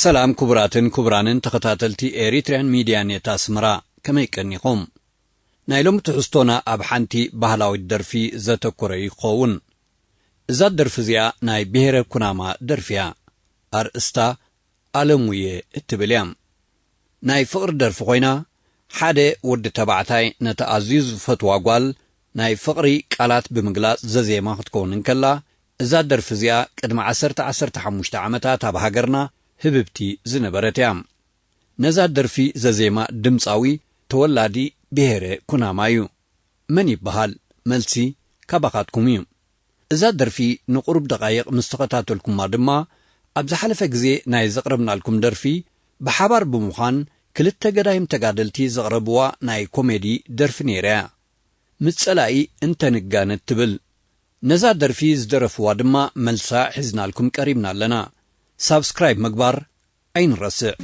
ሰላም ክቡራትን ክቡራንን ተኸታተልቲ ኤሪትርያን ሚድያ ኔት ኣስመራ፣ ከመይ ቀኒኹም? ናይ ሎሚ ትሕዝቶና ኣብ ሓንቲ ባህላዊት ደርፊ ዘተኮረ እዩ ክኸውን። እዛ ደርፊ እዚኣ ናይ ብሄረ ኩናማ ደርፊ እያ። ኣርእስታ ኣለሙየ እትብል እያ። ናይ ፍቕሪ ደርፊ ኮይና፣ ሓደ ወዲ ተባዕታይ ነታ ኣዝዩ ዝፈትዋ ጓል ናይ ፍቕሪ ቃላት ብምግላጽ ዘዜማ ክትከውን እንከላ፣ እዛ ደርፊ እዚኣ ቅድሚ ዓሰርተ ዓሰርተ ሓሙሽተ ዓመታት ኣብ ሃገርና ህብብቲ ዝነበረት እያ። ነዛ ደርፊ ዘዜማ ድምጻዊ ተወላዲ ብሄረ ኩናማ እዩ። መን ይበሃል? መልሲ ካባኻትኩም እዩ። እዛ ደርፊ ንቁሩብ ደቓይቕ ምስ ተኸታተልኩማ ድማ፣ ኣብ ዝሓለፈ ግዜ ናይ ዘቕረብናልኩም ደርፊ ብሓባር ብምዃን ክልተ ገዳይም ተጋደልቲ ዘቕረብዋ ናይ ኮሜዲ ደርፊ ነይራ እያ። ምስ ጸላኢ እንተንጋነ ትብል። ነዛ ደርፊ ዝደረፍዋ ድማ መልሳ ሒዝናልኩም ቀሪብና ኣለና። ሳብስክራይብ ምግባር ኣይንረስዕ።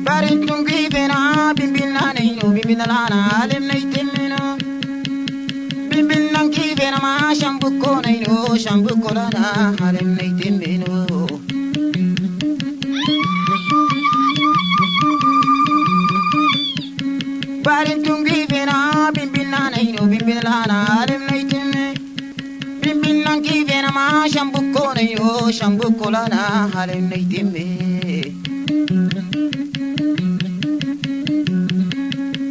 Baritun kifena bimbina neino bimbina lana alem neitemino. Bimbina kifena ma shambuko neino shambuko lana alem neitemino. Baritun kifena bimbina neino bimbina lana alem neiteme. Bimbina kifena ma shambuko neino shambuko lana alem neiteme.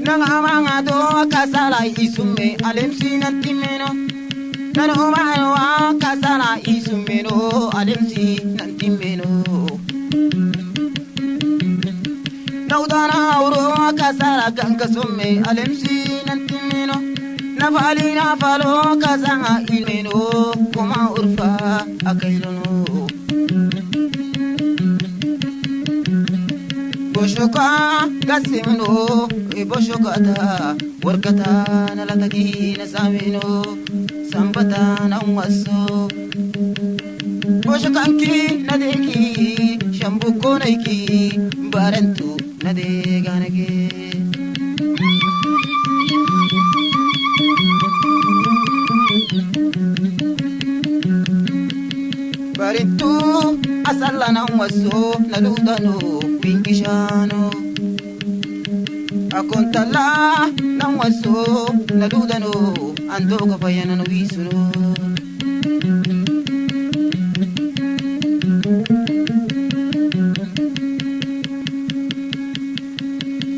Nanga manga do kasala isume alem sinantimeno. Nano mano kasala isumeno alem sinantimeno. Naudana uro kasara ganka somme alemsi nantimino. Nafali nafalo kasanga ilmino kuma urfa akailono. Boshoka gasimino, boshokata warkata nalataki nasamino. Sambata na waso. Boshokanki nadeki shambuko naiki barantu nadeganage. Barintu asalla na waso na ludano bingishano. Akontala nan waso na dudano ando ko fayana no wisunu.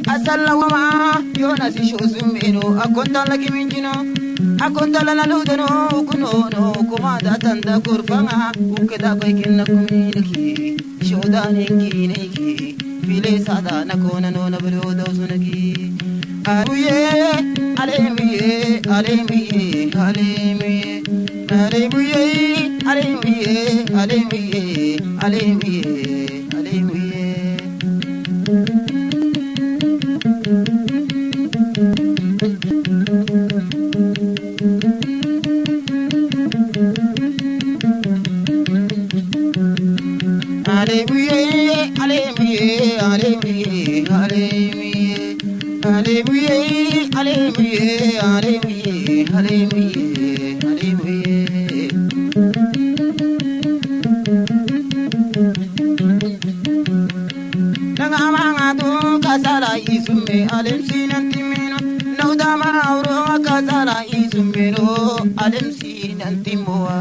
Asalla wama yona si shozumeno akontala kiminjino. Akontala na dudano kunono kumada tanda kurfanga ukeda koy kinna kuminiki. Shodaninki neiki file sada nakona nona bro dozunaki. Abuye alemiye alemiye alemiye alemiye alemiye alemiye alemiye alemiye. Nanga manga tu kasala isume alem sinan timeno. Naudama auro kasala isumeno alem sinan timoa.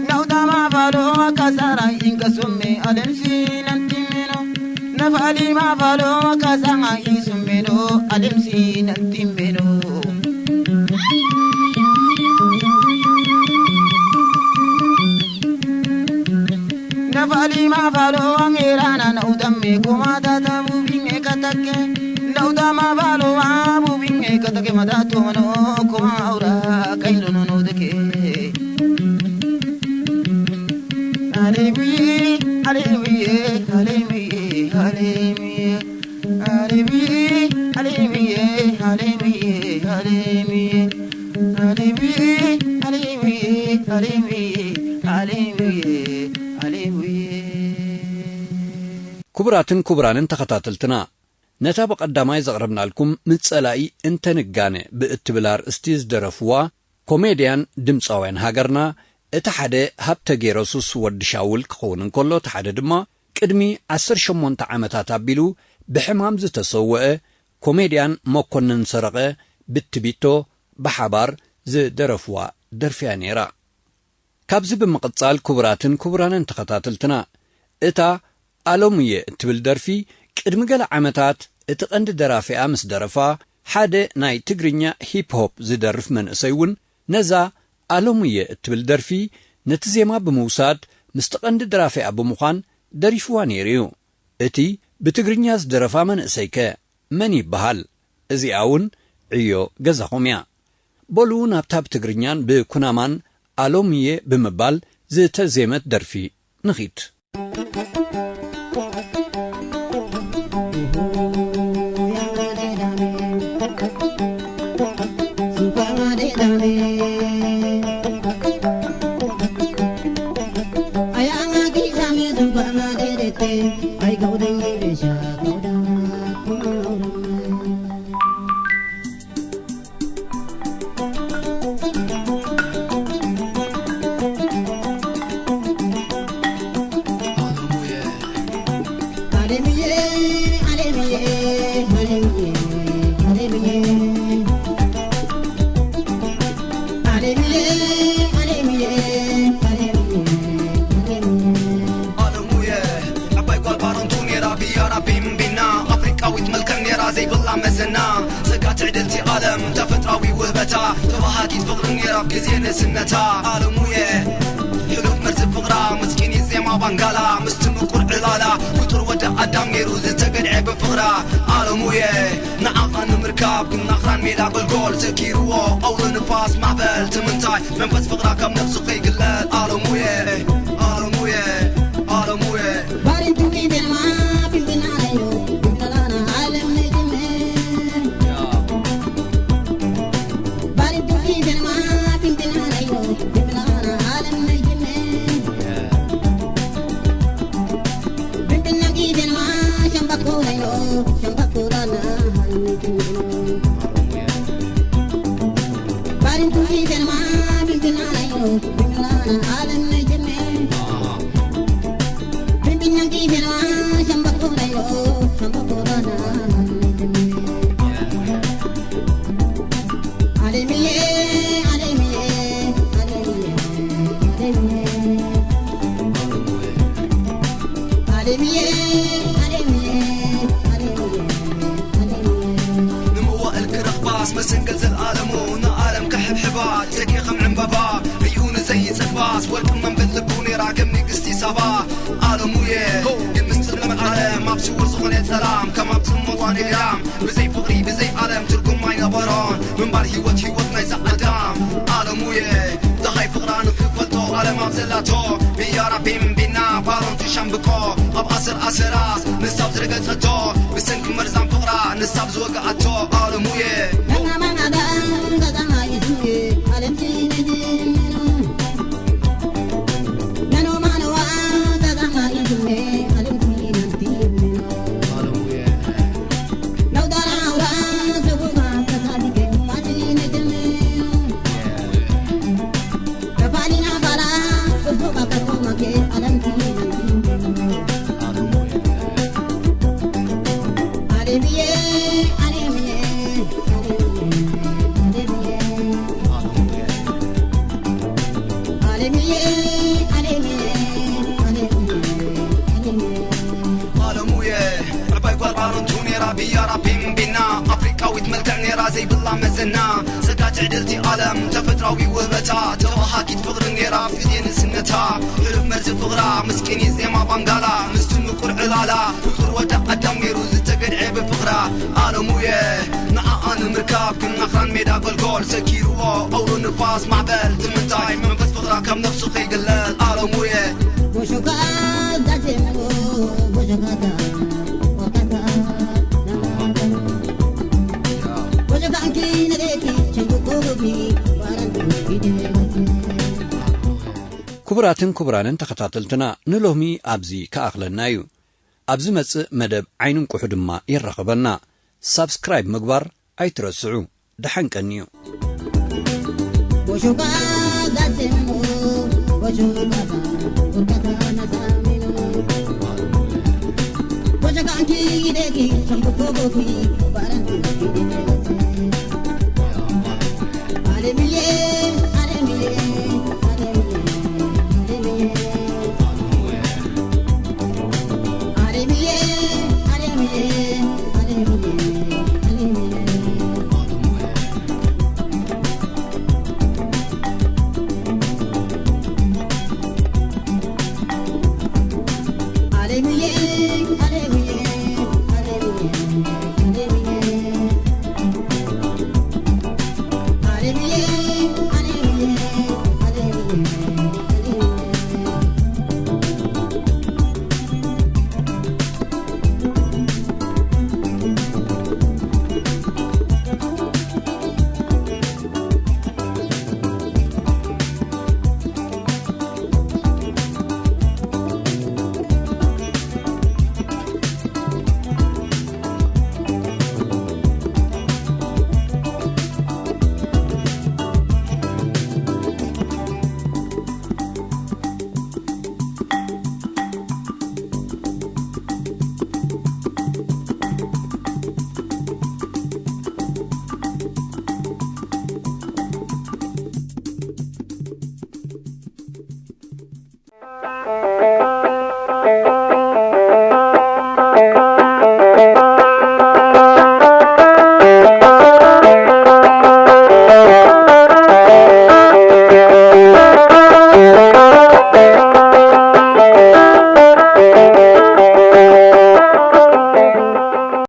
Naudama valo kasara inga summe alem sinan timeno. Nafali ma valo kasanga isumeno alem sinan timeno. Nafali ma valo angerana na udamme kuma tata bubinge katake. Na udama valo abu binge katake madatu mano kuma aura kailo no no deke. Alewi, alewi, alewi, alewi. Alewi, alewi, alewi, alewi. Alewi, alewi, alewi, alewi, alewi. ክቡራትን ክቡራንን ተኸታተልትና፣ ነታ ብቐዳማይ ዘቕረብናልኩም ምስ ጸላኢ እንተንጋነ ብእትብል ኣርእስቲ ዝደረፍዋ ኮሜድያን ድምጻውያን ሃገርና፣ እቲ ሓደ ሃብተ ጌረሱስ ወዲ ሻውል ክኸውን እንከሎ፣ እቲ ሓደ ድማ ቅድሚ ዓሰርተ ሸሞንተ ዓመታት ኣቢሉ ብሕማም ዝተሰወአ ኮሜድያን መኮንን ሰረቐ ብትቢቶ ብሓባር ዝደረፍዋ ደርፊ እያ ነይራ። ካብዚ ብምቕጻል ክቡራትን ክቡራንን ተኸታተልትና፣ እታ ኣሎምየ እትብል ደርፊ ቅድሚ ገለ ዓመታት እቲ ቀንዲ ደራፊኣ ምስ ደረፋ፣ ሓደ ናይ ትግርኛ ሂፕ ሆፕ ዝደርፍ መንእሰይ እውን ነዛ ኣሎምየ እትብል ደርፊ ነቲ ዜማ ብምውሳድ ምስቲ ቀንዲ ደራፊኣ ብምዃን ደሪፍዋ ነይሩ እዩ። እቲ ብትግርኛ ዝደረፋ መንእሰይከ መን ይበሃል? እዚኣ እውን ዕዮ ገዛኹም እያ። በሉ ናብታ ብትግርኛን ብኩናማን ኣሎምየ ብምባል ዝተዜመት ደርፊ ንኺድ። ዓለሙየ፣ ዓባይ ጓል ባረንቱ ኔራ፣ ብያራ ቢምቢና፣ ኣፍሪቃዊት መልክዕ ኔራ፣ ዘይብላ መዘና። ጸጋ ትዕድልቲ ዓለም፣ ተፈጥራዊ ውህበታ፣ ተባሃጊት ፍቕሪ ኔራ፣ ኣብ ግዜ ንእስነታ። ዓለሙየ፣ ሕሉፍ መርዚ ፍቕራ፣ ምስኪኒት ዜማ ባንጋላ፣ ምስቲ ምቁር ዕላላ፣ ፍጡር ወዲ ኣዳም ኔሩ፣ ዝተገድዐ ብፍቕራ። ዓለሙየ፣ ንዓኻ ንምርካብ፣ ግምናኽራን ሜዳ ጎልጎል፣ ዘኪርዎ፣ ኣውሎ ንፋስ፣ ማዕበል፣ ትምንታይ፣ መንፈስ ፍቕራ ካብ ነብሱ ከይግለል። ዓለሙየ፣ ዓለሙየ፣ ዓለሙየ። ባሪቱ ፊደልማ ፊንፊናለዮ፣ ፊንፊናና ዓለም ነጅምር። ባሪቱ ፊደልማ ፊንፊናለዮ፣ ፊንፊናና ዓለም ነጅምር። ፊንፊና ፊደልማ ሸምበቆ ነዮ፣ ሸምበቆ ዳና ዓለም ነጅምር። ባሪቱ ፊደልማ ፊንፊናለዮ፣ ፊንፊናና ዓለም ነጅምር። ፊንፊና ፊደልማ ሸምበቆ ነዮ፣ ሸምበቆ ንምዋእል ክረኽባስ መስንገል ዘልኣለሙ ንዓለም ክሕብሕባ ተኪ ከም ዕምበባ ርእዩ ንዘይጸግባስ ወርቂ መንበል ልቡ ነይራ ከም ንግስቲ ሳባ ኣለሙየ ግን ምስ ጽልመት ዓለም ኣብ ስውር ዝኾነ ሰላም ከም ኣብ ጽሞቷ ነግራም ብዘይ ፍቕሪ ብዘይ ዓለም ትርጉም ኣይነበሮን ምንባር ህይወት ህይወት ናይ ኣዳም ኣለሙየ ደሃይ ፍቕራ ንኽፈልጦ ዓለም ኣብ ዘላቶ ብያራ ቤምቢና ባሮን ትሻምብቆ ኣብ ኣሰር ኣሰራስ ንሳብ ዝረገጸቶ ብሰንኪ መርዛም ፍቕራ ንሳብ ዝወግኣቶ ኣለሙየ ኣለሙየ ዕባይ ጓል ባሮንቱ ነራ ብያራ ቢምቢና ኣፍሪቃዊት መልክዕ ነራ ዘይብላ መዘና ጸጋ ትዕድልቲ ዓለም ተፈጥራዊ ውህበታ ተባሃኪት ፍቕሪ ነራ ፍዜ ንስነታ ሕሉፍ መርዚ ፍቕራ ምስኪኒ ዜማ ባንጋላ ምስቲ ምቁር ዕላላ ፍጡር ወዳ ኣዳም ነይሩ ዝተገድዐ ብፍቕራ ኣለሙየ ንዓኣ ንምርካብ ክናኽራን ሜዳ ጎልጎል ሰኪርዎ ኣውሎ ንፋስ ማዕበል ትምታይ መንፈስ ፍቕራ ካብ ነፍሱ ከይግለል ኣለሙየ ክቡራትን ክቡራንን ተኸታተልትና ንሎሚ ኣብዚ ክኣኽለና እዩ። ኣብ ዝመጽእ መደብ ዓይኒ እንቁሑ ድማ የራኽበና። ሳብስክራይብ ምግባር ኣይትረስዑ። ደሓን ቀንዩ።